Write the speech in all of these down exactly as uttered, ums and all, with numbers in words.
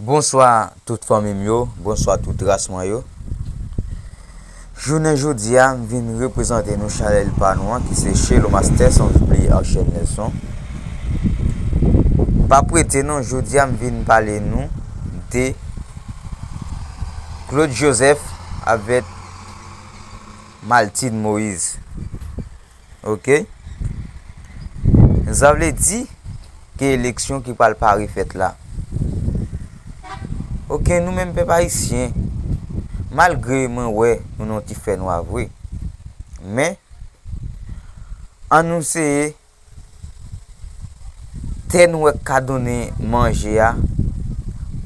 Bonswa tout fanmi m yo, bonswa tout ras mwen yo. Jounen jodi a, m vin reprezante nou chanèl pa nou an ki se Shelo Master, san oubliye Archel Nelson. M p ap rete non, jodi a m vin pale nou de Claude Joseph avèk Martine Moïse. Ok? Sa vle di ke eleksyon ki pral pare fèt la. Ok, nou menm pèp ayisyen, malgre mwen wè nou nan ti fè nwa vre, men ann nou seye tè nou wè k ka donnen manje a,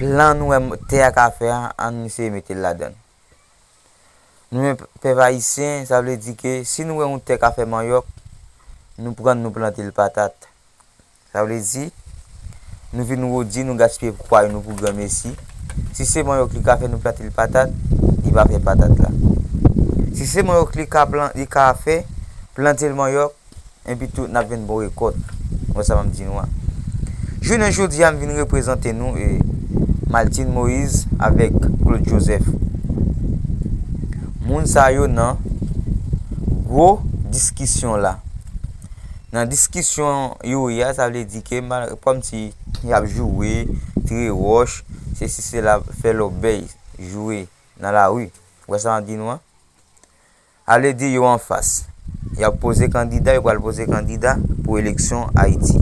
plan nou wè tè a ka fè a, ann nou seye mete l ladan l. Nou menm pèp ayisyen, sa vle di ke si nou wè yon tè ka fè manyòk, nou pran l, nou plante l patat. Sa vle di, nou vin wodi, nou gaspiye kouway nou pou granmesi. Si se manyòk li ka fè, nou plante l patat, li pa fè patat la. Si se manyòk li ka plan, li ka fè, plante l manyòk, epi tou n ap jwenn bon rekòt. Wè sa m ap di nou a. Jounen jodi a, m vin reprezante nou e Martine Moïse avèk Claude Joseph. Moun sa yo nan gwo diskisyon la. Nan diskisyon yo ye a, sa vle di ke kòmsi y ap joure, tire wòch, sesi sela, fè lòbèy, joure nan lari. Wè sa m ap di nou a? Ale di yo anfas. Y ap poze kandida, yo pral poze kandida pou eleksyon Ayiti.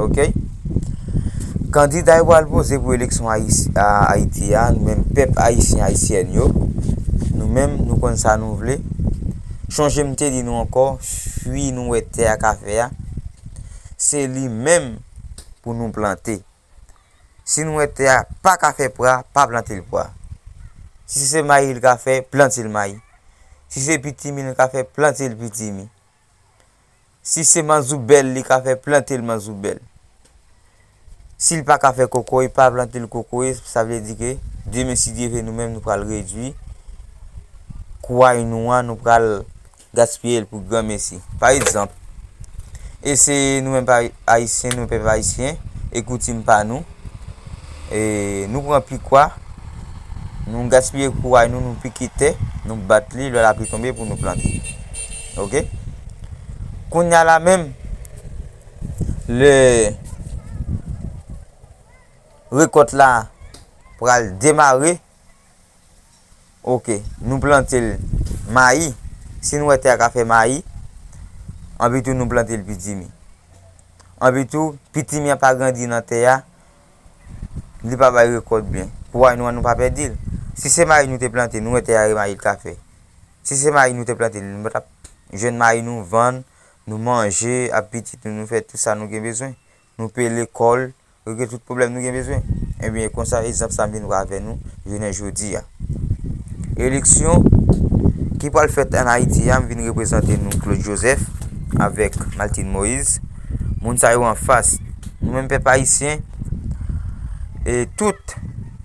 Ok? Kandida yo pral poze pou eleksyon Ayiti a, nou menm pèp ayisyen, ayisyèn yo, nou menm, nou konn sa nou vle. Chonje m te di nou ankò, fwi nou wè tè a ka fè a, se li menm pou nou plante. Si nou wè tè a pa ka fè pwa, pa plante l pwa. Si se mayi l ka fè, plante l mayi. Si se pitimi l ka fè, plante l pitimi. Si se manzoubèl li ka fè, plante l manzoubèl. Si l pa ka fè kokoye, pa plante l kokoye, sa vle di ke demen, si Dye vle, nou menm nou pral redui kouway nou an, nou pral gaspiye l pou granmesi. Pa egzanp, e se nou menm pa ayisyen, nou pèp ayisyen, e koutim pa nou, e nou pran pikwa, nou gaspiye kouway nou, nou pike tè, nou bat li, lè lapli tonbe pou nou plante. Ok? Kounye a la menm, lè rekòt la pral demare, ok, nou plante l mayi. Si nou wè tè a ka fè mayi, anpi tou nou plante l pitimi. Anpi tou, pitimi a pa grandi nan tè a, li pa bay rekòt byen. Kouway nou an, nou pa pèdi l. Si se mayi nou te plante, nou wè tè a e mayi l ka fè. Si se mayi nou te plante, nou t ap jwenn mayi nou vann, nou manje, ak pitit nou, nou fè tout sa nou gen bezwen. Nou peye lekòl, regle tout pwoblèm nou gen bezwen. Ebyen, konsa, egzanp sa m vin wè avè nou, jounen jodi a. Eleksyon ki pral fèt ann Ayiti a, m vin reprezante nou Claude Joseph avèk Martine Moïse. Moun sa yo anfas. Nou menm pèp ayisyen, e tout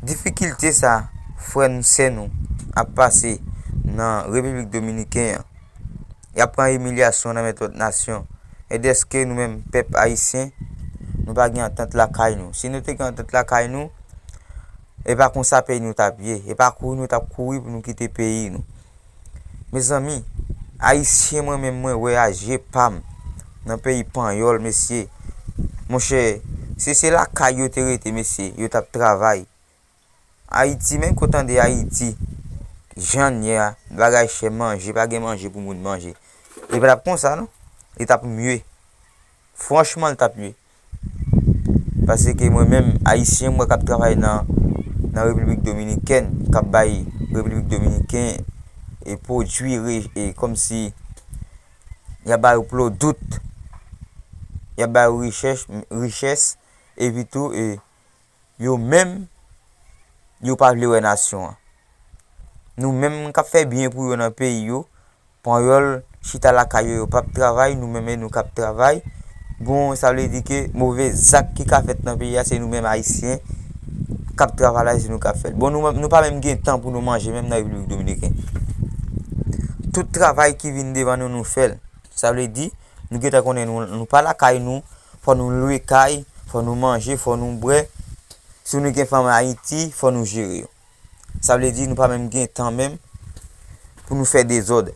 difikilte sa frè nou, sè nou ap pase nan Repiblik Dominiken an, y ap pran imilyasyon nan men lòt nasyon. E dèske nou menm pèp ayisyen, nou pa gen antant lakay nou. Si nou te gen antant lakay nou, e pa konsa peyi nou t ap ye. E pa kouri nou t ap kouri pou nou kite peyi nou. Mezanmi, ayisyen mwen menm mwen wè a je pa m nan peyi panyòl, mesye. Monchè, si se lakay yo te rete, mesye, yo t ap travay. Ayiti, menm ke w tande Ayiti, jan l ye a, bagay chè, manje, pa gen manje pou moun manje. Li pa t ap konsa non. Li t ap mye. Franchman, li t ap mye. Paske mwen menm, ayisyen, mwen k ap travay nan, nan Repiblik Dominikèn, k ap bay Repiblik Dominiken e pwodui re-, e kòmsi y ap ba yo plo dout, y ap ba yo richès, richès, epi tou, e yo menm, yo pa vle wè nasyon an. Nou menm k ap fè byen pou yo nan peyi yo, panyòl chita lakay yo, yo p ap travay, nou menm e nou k ap travay. Bon, sa vle di ke move zak ki ka fèt nan peyi a, se nou menm ayisyen k ap travay la, se nou k ap fè l. Bon, nou, nou pa menm gen tan pou nou manje menm nan Repiblik Dominiken. Tout travay ki vin devan nou, nou fè l. Sa vle di, nou gentan konnen nou, nou pa lakay nou, fò nou lwe kay, fò nou manje, fò nou bwè. Si nou gen fanm Ayiti, fò nou jere yo. Sa vle di nou pa menm gen tan menm pou nou fè dezòd.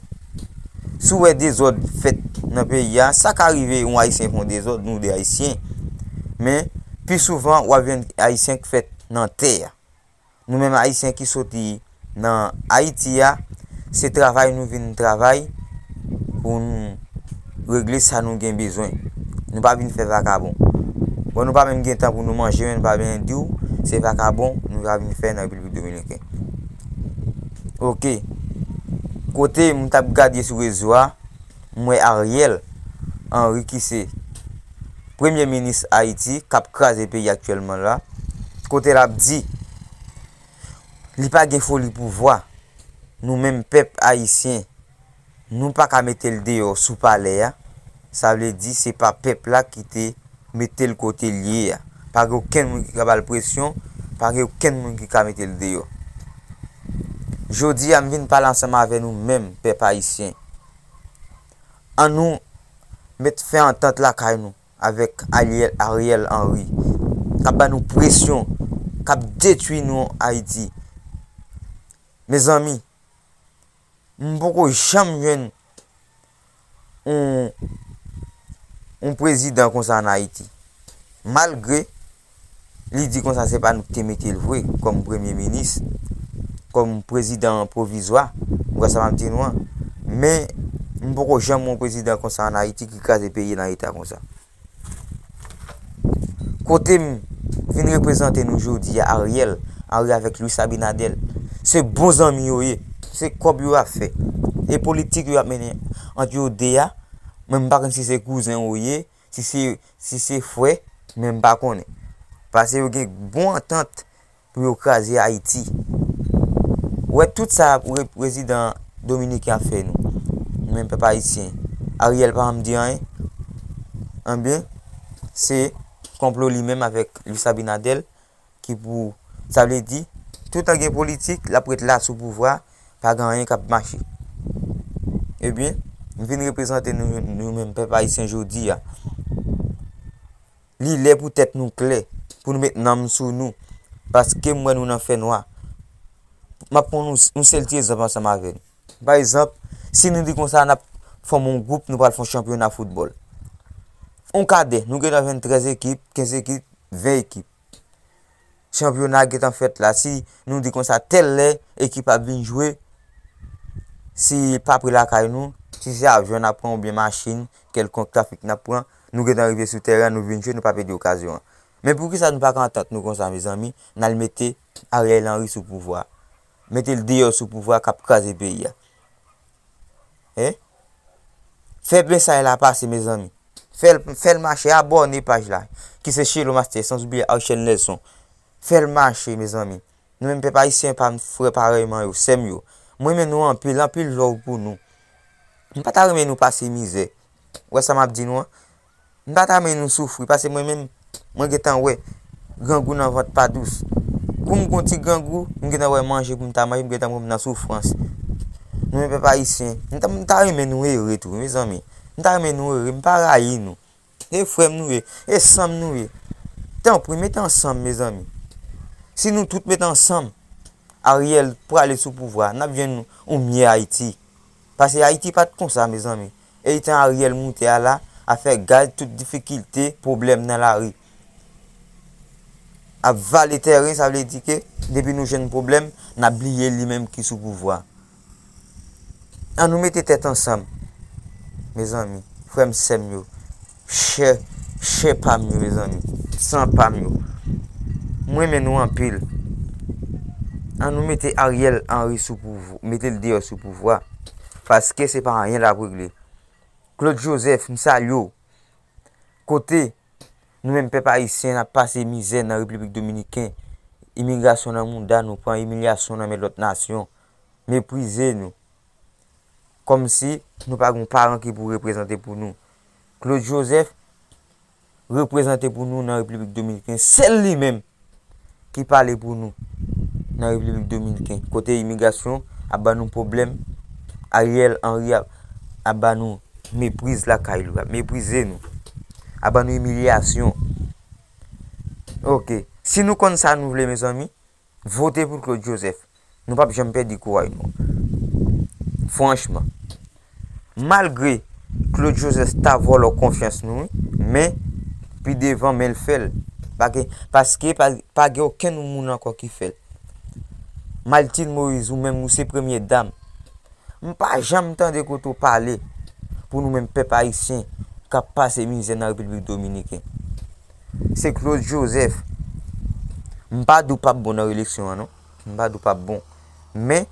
Si w wè dezòd fèt nan peyi a, sa ka rive yon Ayisyen fè yon dezòd, nou de Ayisyen. Men, pi souvan, w ap jwenn Ayisyen k fèt nan tè a. Nou menm Ayisyen ki soti nan Ayiti a, se travay nou vin travay pou nou regle sa nou gen bezwen. Nou pa vin fè vakabon. Bon, nou pa menm gen tan pou nou manje, men nou pa vin di w se vakabon nou pa vin fè nan Repiblik Dominiken. Oke. Kote m t ap gade sou rezo a, m wè Ariel Henry ki se premye minis Ayiti k ap kraze peyi aktyèlman la. Kote l ap di li pa gen foli pouvwa. Nou menm pèp ayisyen, nou pa ka mete l deyò sou palè a. Sa vle di se pa pèp la ki te mete l kote l ye a. Pa gen okenn moun ki ka ba l presyon, pa gen okenn moun ki ka mete l deyò. Jodi a, m vin pale ansanm avè nou menm, pèp ayisyen. Ann nou met fè antant lakay nou avèk Ariel, Ariel Henry, k ap ba nou presyon, k ap detwi nou Ayiti. Mezanmi, m poko janm jwenn yon, yon prezidan konsa ann Ayiti. Malgre li di konsa se pa nou ki te mete l vre kòm premye minis, kòm prezidan pwovizwa, ou wè sa m ap di nou an. Men, m poko janm wè yon prezidan konsa ann Ayiti ki kraze peyi nan eta konsa. Kote m vin reprezante nou jodi a, Ariel Henry avèk Luis Abinader, se bon zanmi yo ye. Se kòb yo ap fè. E politik yo ap mennen ant yo de a, men m pa konn si se kouzen yo ye, si se, si se frè, men m pa konnen. Paske yo gen bon antant pou yo kraze Ayiti. Ou wè tout sa pre-, prezidan dominiken ap fè nou. Nou menm pèp ayisyen. Ariel pa janm di anyen. Anben, se konplo li menm avèk Luis Abinader ki pou, sa vle di, toutan gen politik, l ap ret la sou pouvwa, pa gen anyen k ap mache. Ebyen, m vin reprezante nou, nou menm pèp ayisyen jodi a. Li lè pou tèt nou klè, pou nou met nanm sou nou, paske m wè nou nan fènwa. M ap pran yon, yon sèl ti egzanp ansanm avè nou. Pa egzanp, si nou di konsa n ap fòme yon gwoup, nou pral fè yon chanpyona foutbòl. Yon kadè, nou gentan jwenn trèz ekip, kenz ekip, ven ekip. Chanpyona gentan fèt la. Si nou di konsa tèl lè ekip ap vin jwe, si pa pre lakay nou, si se avyon n ap pran oubyen machin kèlkonk trafik n ap pran, nou gentan rive sou tèren an, nou vin jwe, nou pa pèdi okazyon an. Men poukisa nou pa ka antant nou konsa, mezanmi, n al mete Ariel Henry sou pouvwa? Mete l deyò sou pouvwa k ap kraze peyi a. Hein? Fè mesaj la pase, mezanmi. Fè l, fè l mache, abòne paj la, ki se Shelo Master, sans oubliye Archel Nelson. Fè l mache, mezanmi. Nou menm pèp ayisyen pa m, frè parèyman yo, sè m yo. Mwen renmen nou anpil, anpil love pou nou. M pa ta renmen nou pase mizè. Ou wè sa m ap di nou an? M pa ta renmen nou soufri, paske mwen menm, mwen gentan wè grangou nan vant pa dous. Kou m gon ti grangou, m gentan wè manje pou m ta manje, m gentan wè m nan soufrans. Nou menm pèp ayisyen, m ta, m ta renmen nou ere tou, mezanmi. M ta renmen nou ere, m pa rayi nou. E frè m nou ye, e sè m nou ye. Tanpri, mete ansanm, mezanmi. Si nou tout mete ansanm, Ariel prale sou pouvwa, n ap jwenn yon myè Ayiti. Paske Ayiti pa t konsa, mezanmi. E tan Ariel moute a la, ap fè gad tout difikilte, pwoblèm nan lari. Ap vale tèren, sa vle di ke depi nou jwenn pwoblèm, n ap bliye li menm ki sou pouvwa. An nou mete tèt ansanm, mezanmi, frè m, sè m yo, chè, chè pa m yo, mezanmi, san pa m yo. Mwen renmen nou anpil. An nou mete Ariel Henry sou pouvwa, mete l deyò sou pouvwa. Paske se pa anyen l ap regle. Claude Joseph, m salye w. Kote nou menm pèp ayisyen n ap pase mizè nan Repiblik Dominikèn, imigrasyon nan mouda nou, pran imilyasyon nan men lòt nasyon, meprize nou. Kòmsi nou pa gen yon paran ki pou reprezante pou nou. Claude Joseph reprezante pou nou nan Repiblik Dominikèn, sèl li menm ki pale pou nou nan Repiblik Dominikèn. Kote imigrasyon ap ban nou pwoblèm, Ariel Henry ap, ap ban nou mepriz lakay li, ap meprize nou, ap ban nou imilyasyon. Oke, Si nou konn sa nou vle, mezanmi, vote pou Claude Joseph. Nou p ap janm pèdi kouraj nou. Franchman. Malgre Claude Joseph ta vòlò konfyans nou, wi, men pi devan, men l fè l. Pa gen, paske pa, pa gen okenn moun ankò ki fè l. Martine Moïse, ou menm, ou se premye dam. M pa janm tande kote w pale pou nou menm pèp ayisyen k ap pase mizè nan Repiblik Dominiken. Se Claude Joseph. M pa di w p ap bon nan eleksyon an, non. M pa di w p ap bon. Men,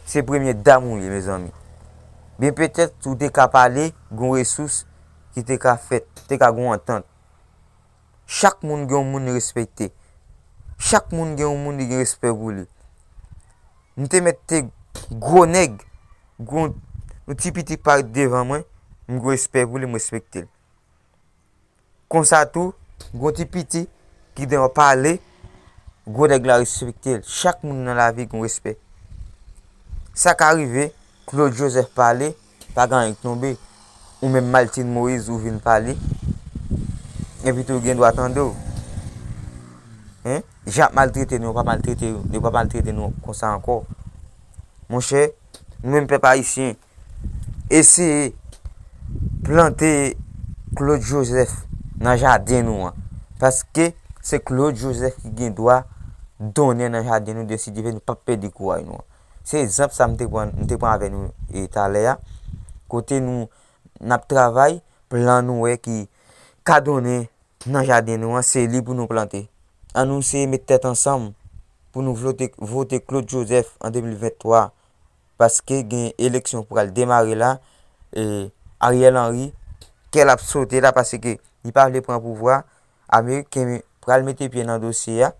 se premye dam ou ye, mezanmi. Byen petèt, ou te ka pale, gon resous ki te ka fèt, te ka gon antant. Chak moun gen yon moun li respekte. Chak moun gen yon moun li gen respè pou li. M te mèt te gwo nèg, gwo, yon ti piti parèt devan mwen, m gen respè pou li, m respekte l. Konsa tou, gon ti piti ki deyò pale, gwo nèg la respekte l. Chak moun nan lavi gon respè. Sa ka rive, Claude Joseph pale, pa gen anyen k tonbe. Ou menm Martine Moïse, ou vin pale. Epi tou gen dwa tande w. Hein? Jan ap maltrete nou, yo pa maltrete, yo pa maltrete nou konsa ankò. Monchè, nou menm pèp ayisyen, eseye plante Claude Joseph nan jaden nou an. Paske se Claude Joseph ki gen dwa donnen nan jaden nou, de si Dye vle, nou p ap pèdi kouraj nou an. Se egzanp sa m te pran, m te pran avè nou, e, talè a. Kote nou, n ap travay, plan nou wè ki ka donnen nan jaden nou an, se li pou nou plante. Ann nou seye met tèt ansanm pou nou vote, vote Claude Joseph an de mil venntwa, paske gen eleksyon pral demare la, e Ariel Henry, kè l ap sote la, paske li pa vle pran pouvwa, Ameriken pral mete pye nan dosye a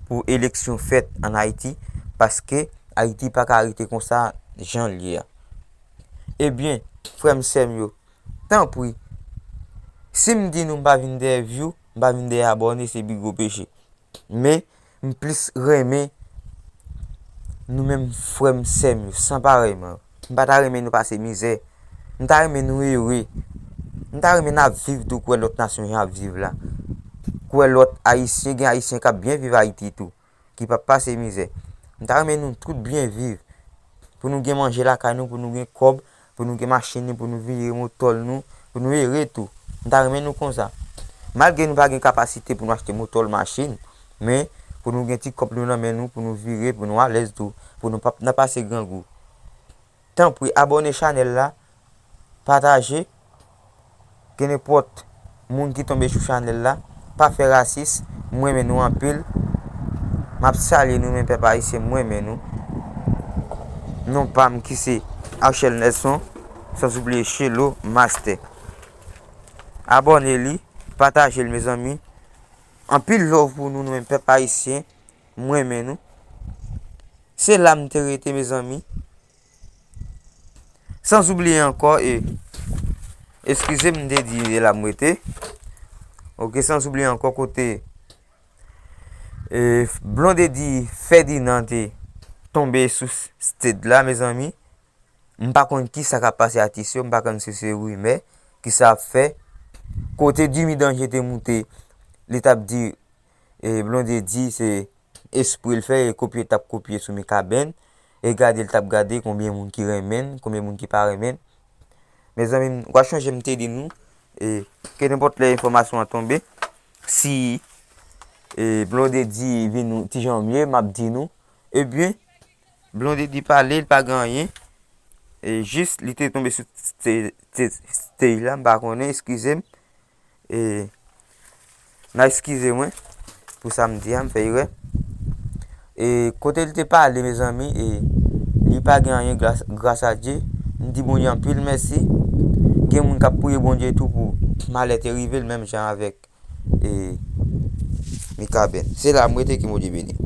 pou eleksyon fèt ann Ayiti, paske Ayiti pa ka rete konsa jan l ye a. Ebyen, frè m, sè m yo, tanpri, si m di nou m pa vin dèyè view, m pa vin dèyè abòne, se pi gwo peche. Men, m plis renmen nou menm frè m, sè m yo, san parèyman. M pa ta renmen nou pase mizè. M ta renmen nou ere. M ta renmen n ap viv tou, kwè lòt nasyon jan ap viv la. Kwè lòt ayisyen, gen ayisyen k ap byen viv Ayiti tou, ki p ap pase mizè. M ta renmen nou tout byen viv. Pou nou gen manje lakay nou, pou nou gen kòb, pou nou gen machin nou, pou nou vire motòl nou, pou nou ere tou. M ta renmen nou konsa. Malgre nou pa gen kapasite pou nou achte motòl, machin, men pou nou gen ti kòb nou nan men nou, pou nou vire, pou nou alèz tou, pou nou pa, pa pase grangou. Tanpri, abòne chanèl la, pataje, kenenpòt moun ki tonbe sou chanèl la, pa fè rasis, m renmen nou anpil. M ap salye nou menm pèp ayisyen, m renmen nou. Non pa m ki se Archel Nelson, sanzoubliye Chelo Master. Abòne li, pataje l, mezanmi. Anpil love pou nou, nou menm pèp ayisyen, m renmen nou. Se la m te rete, mezanmi. Sanzoubliye ankò, e, eskize m, m te di e la m rete. Oke, sanzoubliye ankò kote, e, Blondedy Ferdinand te tonbe sou stage la, mezanmi. M pa konn kisa k ap pase atis yo, m pa konn si se rimè, kisa ap fè. Kote Jimmy Danger te moute, li t ap di, e, Blondedy se espre l fè, e kopye t ap kopye sou Mikaben, e gade l t ap gade konbyen moun ki renmen l, konbyen moun ki pa renmen l. Mezanmi, m, w a chonje m te di nou, e, ke nenpòt lè enfòmasyon an tonbe, si, e, Blondedy vin ti jan mye, m ap di nou. Ebyen, Blondedy pale, li pa gen anyen. E jis, li te tonbe sou stage la, m pa konnen, eskize m. E, n a eskize mwen pou sa m di a, m fè erè. E, kote li te pale, mezanmi, e, li pa gen anyen, gras, gras a Dye. M di Bondye anpil mèsi. Gen moun k ap priye Bondye tou pou malè te rive l, menm jan avèk, e, Mikaben. Se la m rete, ke Bondye beni.